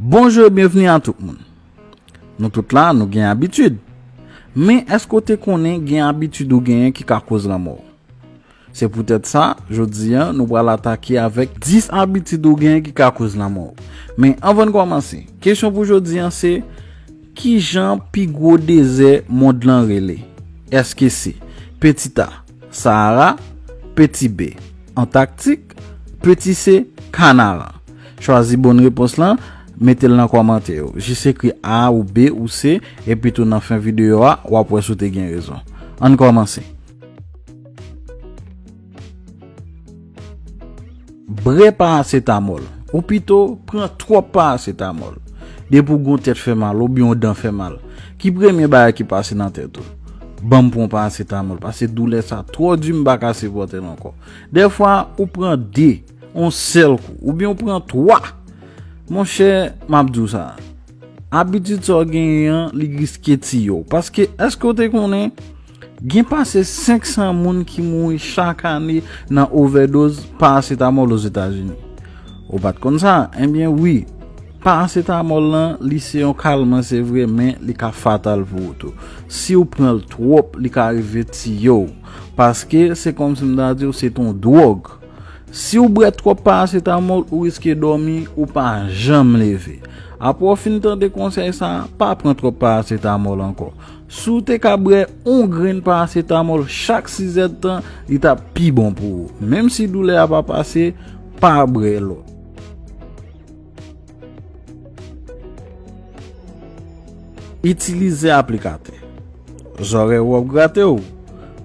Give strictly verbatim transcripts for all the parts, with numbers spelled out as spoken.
Bonjou e byenvni a tout moun. Nou tout la, nou gen abitid. Men èske w te konnen gen abitid ou genyen ki ka koz lanmò w? Se poutèt sa, jodi a, nou pral atake avèk dis abitid ou genyen ki ka koz lanmò w. Men anvan n kòmanse, kesyon pou jodi a se, ki jan pi gwo dezè mond lan rele? Èske se Peti A, Sahara, Peti B, Antaktik, Peti C, Kanaran? Chwazi bòn repons lan, mete l nan kòmantè yo. Jis ekri A ou B ou C, epi tou nan fen videyo a, w ap wè si w te gen rezon. Ann kòmanse. Bwè parasetamòl, ou pito pran twòp parasetamòl. Depi w gen yon tèt fè mal, oubyen yon dan fè mal, ki premye bagay ki pase nan tèt ou? Ban m pran yon parasetamòl, paske doulè sa twò di, m pa ka sipòte l ankò. Dèfwa, ou pran de, yon sèl kou, oubyen ou pran twa. Monchè, m ap di w sa. Abitid sa w genyen an, li riske tiye w. Paske, èske w te konnen, gen pase senk san moun ki mouri chak ane nan ovèdoz parasetamòl Ozetazini? Ou pa t konn sa? Ebyen, wi. Parasetamòl lan, li se yon kalman, se vre, men li ka fatal pou ou tou. Si w pran l twòp, li ka rive tiye w. Paske, se kòmsi m ta di w, se t on dwòg. Si w bwè twòp parasetamòl, ou riske dòmi, ou pa janm leve. Apre w fin tande konsèy sa a, pa pran twòp parasetamòl ankò. Si w te ka bwè yon grenn parasetamòl chak sizèdtan, li t ap pi bon pou ou. Menm si doulè a pa pase, pa bwè lòt. Itilize aplikatè. Zòrèy ou ap grate w.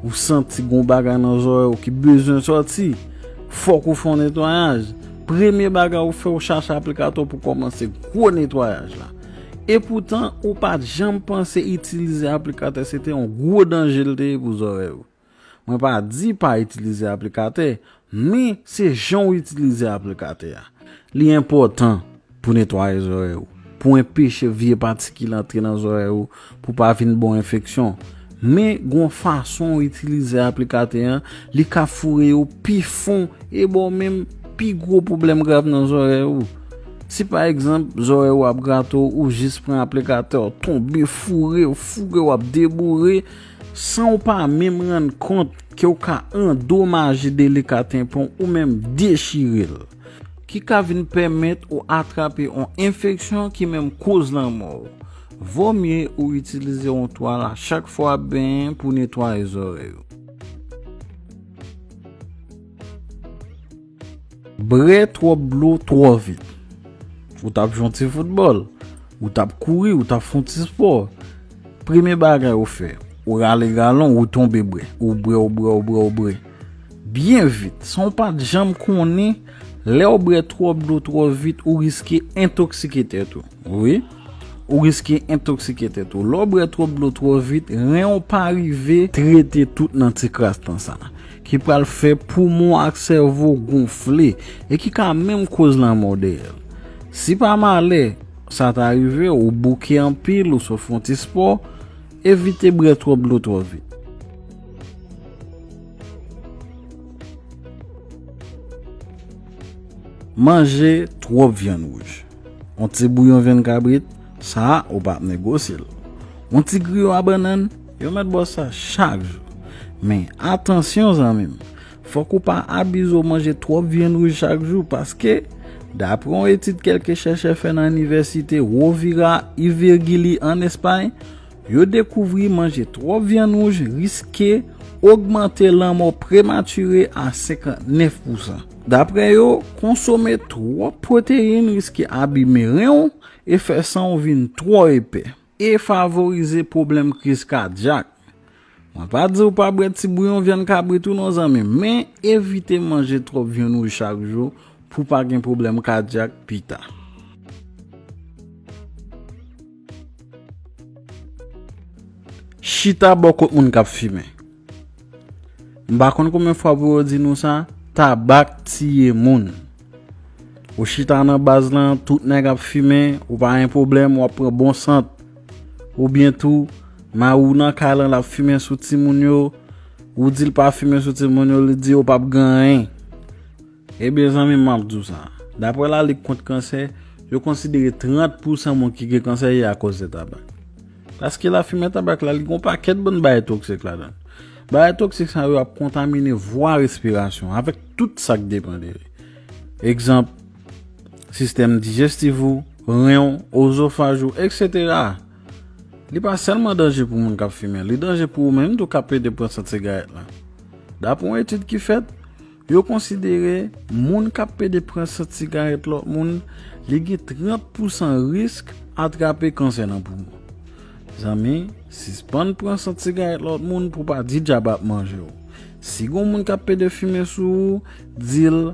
Ou santi gon bagay nan zòrèy ou ki bezwen sòti. Fòk ou fè yon netwayaj. Premye bagay ou fè, ou chache aplikatè pou kòmanse gwo netwayaj la. Epoutan, ou pa t janm panse itilize aplikatè se te yon gwo danje l te ye pou zòrèy ou. Mwen pa di pa itilize aplikatè, men se jan w itilize aplikatè a. Li enpòtan pou netwaye zòrèy ou, pou enpeche vye patikil antre nan zòrèy ou, pou pa vin ba w enfeksyon. Men gon fason w itilize aplikatè an, li ka foure yo pi fon e ba w menm pi gwo pwoblèm grav nan zòrèy ou. Si pa egzanp, zòrèy ou ap grate w, ou jis pran aplikatè, w tonbe, foure, w foure, w ap deboure, san w pa menm rann kont ke w ka andomaje delika tenpan w ou menm dechire l, ki ka vin pèmèt ou atrape yon enfeksyon ki menm koz lanmò w. Vomye ou itilize yon twal a chak fwa w ap benyen pou netwaye zòrèy ou. Bwè twòp dlo twò vit. Ou t ap jwe yon ti foutbòl, ou t ap kouri, ou t ap fè yon ti spò. Premye bagay ou fè, ou rale galon, ou tonbe bwè. Ou bwè, ou bwè, ou bwè, ou bwè. Byen vit, san w pa t janm konnen, lè w bwè twòp dlo twò vit, ou riske entoksike tèt ou. Wi, ou riske entoksike tèt ou. Lè w bwè twòp dlo twò vit, ren w pa rive trete tout nan ti kras tan sa, ki pral fè poumon ak sèvo gonfle e ki ka menm koz lanmò dèyè l. Si pa malè sa ta rive w, ou bouke anpil, ou sot fè yon ti spò, evite bwè twòp dlo twò vit. Manje twòp vyann wouj. Yon ti bouyon vyann kabrit, sa a, ou p ap negosye l. Yon ti griyo a bannann, yo mèt ba w sa chak jou. Men, atansyon, zanmi m, fòk ou pa abize w manje twòp vyann wouj chak jou, paske, dapre yon etid kèlke chèchè fè nan inivèsite Rovira i Virgili ann Espay, yo dekouvri manje twòp vyann wouj riske ogmante lanmò prematire a senkantnèf pousan. Dapre yo, konsome twòp pwoteyin riske abime ren w e fè san w vin twò epè e favorize pwoblèm kriz kadyak. Mwen pa di w pa bwè ti bouyon vyann kabrit ou non, zanmi m, men evite manje twòp vyann wouj chak jou pou w pa gen pwoblèm kadyak pita. Chita bò kot moun k ap fimen. M pa konn konbyen fwa pou yo di nou sa, tabak tiye moun. Ou chita nan baz lan, tout nèg ap fimen, ou pa gen pwoblèm, w ap pran bon sant. Oubyen tou, mari w nan kay lan, l ap fimen sou timoun yo, ou di l pa fimen sou timoun yo, li di yo p ap gen anyen. Ebyen, zanmi m, m ap di w sa. Dapre Lalig kont Kansè, Yo konsidere trant pousan moun ki gen kansè ye akoz de tabak. Paske lafimen tabak la, li gen yon pakèt bann bagay toksik ladan l. Bagay toksik sa yo ap kontamine vwa respirasyon avèk tout sa k depann de li. Egzanp, sistèm dijestif ou, ren w, ozofaj ou, etsetera. Li pa sèlman danje pou moun k ap fimen, li danje pou ou menm tou k ap pede pran sant sigarèt la. Dapre yon etid ki fèt, yo konsidere moun k ap pede pran sant sigarèt lòt moun, li gen trant pousan risk atrape kansè nan poumon. Zanmi, sispann pran sant sigarèt lòt moun pou pa di dyab ap manje w. Si gon moun k ap pede fimen sou ou, di l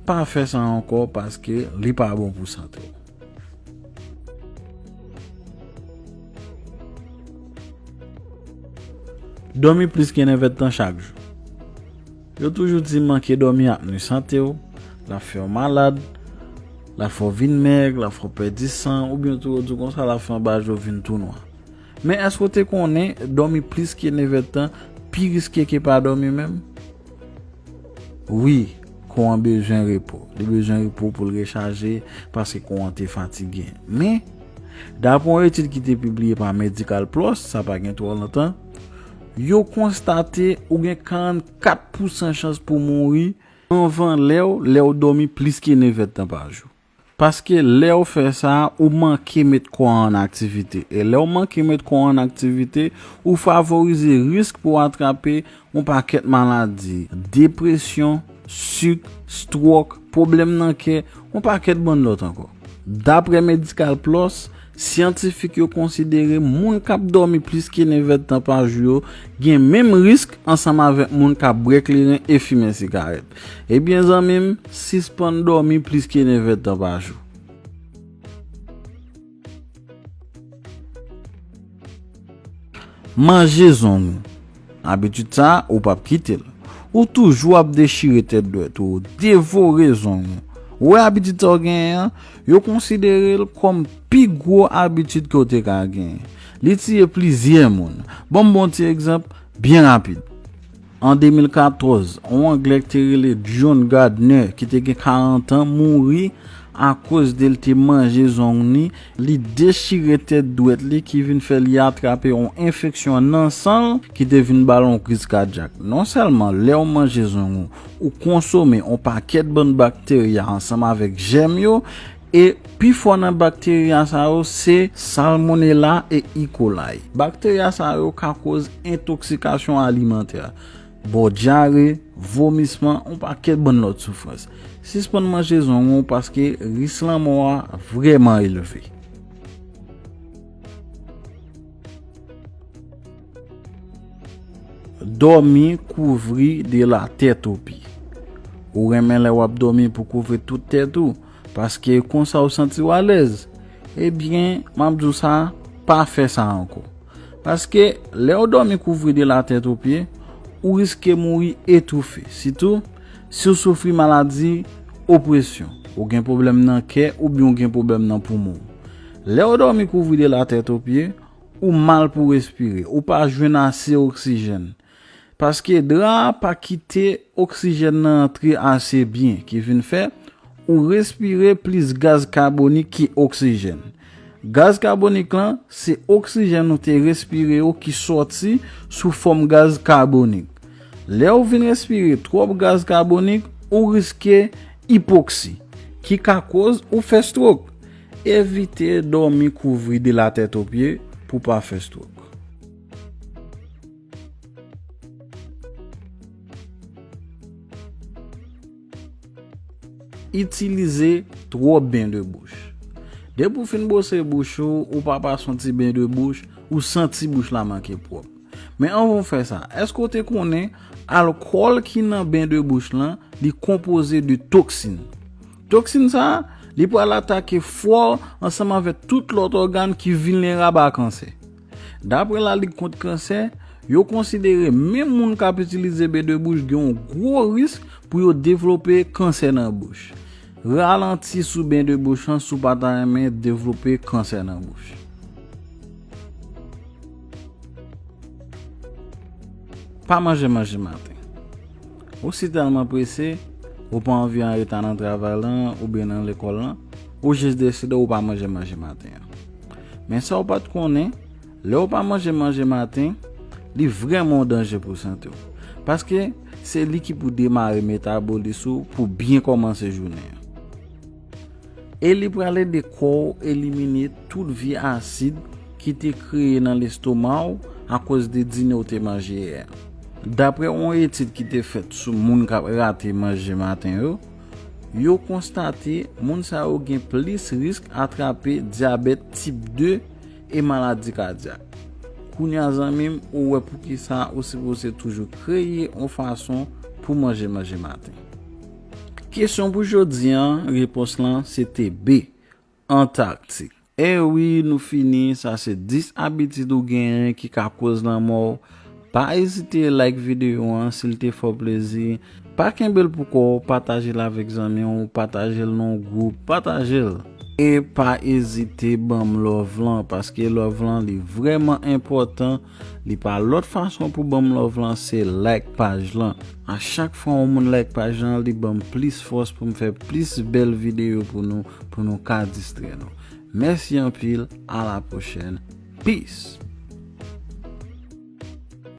pa fè sa ankò paske li pa bon pou sante w. Dòmi plis ke nèvèdtan chak jou. Yo toujou di manke dòmi ap nwi sante w, l ap fè w malad, l ap fè w vin mèg, l ap fè w pèdi san, oubyen tou yo di w konsa l ap fè anba je w vin tou nwa. Men èske w te konnen dòmi plis ke nèvèdtan pi riske ke pa dòmi menm? Wi, kò an bezwen repo. Li bezwen repo pou l rechaje paske kò an te fatige. Men, dapre yon etid ki te pibliye pa Medical Plus, sa pa gen twò lontan, yo konstate ou gen karannkat pousan chans pou mouri anvan lè w, lè w dòmi plis ke nèvèdtan pa jou. Paske lè w fè sa, ou manke met kò an an aktivite. E lè w manke met kò an an aktivite, ou favorize risk pou w atrape yon pakèt maladi, depresyon, sik, stwòk, pwoblèm nan kè, yon pakèt bann lòt ankò. Dapre Medical Plus, syantifik yo konsidere moun k ap dòmi plis ke nèvèdtan pa jou yo gen menm risk ansanm avèk moun k ap bwè kleren e fimen sigarèt. Ebyen, zanmi m, sispann dòmi plis ke nèvèdtan pa jou. Manje zong ou. Abitid sa a, ou p ap kite l. Ou toujou ap dechire tèt dwèt ou, devore zong ou. Ou wè abitid sa w genyen an, yo konsidere l kòm pi gwo abitid ke w te ka genyen. Li tiye plizyè moun. Ban m ba w yon ti egzanp byen rapid. An de mil katòz, yon Anglè ki te rele John Gardner, ki te gen karant an, mouri akoz de l te manje zong ni, li dechire tèt dwèt li ki vin fè li atrape yon enfeksyon nan san l ki te vin ba l yon kriz kadyak. Non sèlman lè w manje zong ou, ou konsome yon pakèt bann bakterya ansanm avèk jèm yo, e pifò nan bakterya sa yo se Salmonella e E. coli. Bakterya sa yo ka koz entoksikasyon alimantè, ba w dyare, vomisman, yon pakèt bann lòt soufrans. Sispann manje zong ou paske risk lanmò a vrèman elve. Dòmi kouvri de la tèt o pye. Ou renmen lè w ap dòmi pou kouvri tout tèt ou, paske konsa w santi w alèz. Ebyen, m ap di w sa, pa fè sa ankò. Paske lè w dòmi kouvri de la tèt o pye, ou riske mouri etoufe, sitou si w soufri maladi opresyon, ou gen pwoblèm nan kè oubyen ou gen pwoblèm nan poumon w. Lè w dòmi kouvri de la tèt o pye, ou mal pou respire, ou pa jwenn ase oksijèn. Paske dra a pa kite oksijèn nan antre ase byen, ki vin fè ou respire plis gaz kabonik ki oksijèn. Gaz kabonik lan, se oksijèn ou te respire yo ki sòti sou fòm gaz kabonik. Lè ou vin respire twòp gaz kabonik, ou riske ipoksi, ki ka koz ou fè stwok. Evite dòmi kouvri de la tèt o pye pou pa fè stwok. Itilize twòp ben de bouch. Depi w fin bwose bouch ou, ou pa pase yon ti ben de bouch, ou santi bouch la manke pwòp. Men anvan w fè sa, èske w te konnen alkòl ki nan ben de bouch lan, li konpoze de toksin? Toksin sa a, li pral atake fwa w ansanm avèk tout lòt ògàn ki vilnerab a kansè. Dapre Lalig Kont Kansè, yo konsidere menm moun k ap itilize ben de bouch gen yon gwo risk pou yo devlope kansè nan bouch. Ralanti sou ben de bouch lan si w pa ta renmen devlope kansè nan bouch. Pa manje manje maten. Ou si tèlman prese, ou pa anvi an reta nan travay lan oubyen nan lekòl lan, Ou jis deside ou pa manje manje maten an. Men sa ou pa t konnen, lè ou pa manje manje maten, li vrèman yon danje pou sante w. Paske se li ki pou demare metabolis ou pou byen kòmanse jounen an. E li pral ede kò w elimine tout vye asid ki te kreye nan lestoma w akoz de dine w te manje yè a. Daprè yon etid ki te fèt sou moun k ap rate manje maten yo, yo konstate moun sa yo gen plis risk atrape dyabèt tip de e maladi kadyak. Kounye a, zanmi m, ou wè poukisa ou sipoze toujou kreye yon fason pou manje manje maten. Kesyon pou jodi an, repons lan se te B, Antaktik. E wi, nou fini. Sa se dis abitid ou genyen ki ka koz lanmò w. Pa ezite like videyo an si l te fè w plezi. Pa kenbe l pou kò w, pataje l avèk zanmi w, pataje l nan yon gwoup, pataje l. E pa ezite ban m love lan, paske love lan li vrèman enpòtan. Li pa lòt fason pou ban m love lan, se like paj lan. A chak fwa yon moun like paj lan, li ban m plis fòs pou m fè plis bèl videyo pou nou, pou nou ka distrè nou. Mèsi anpil, a la pwochèn. Peace.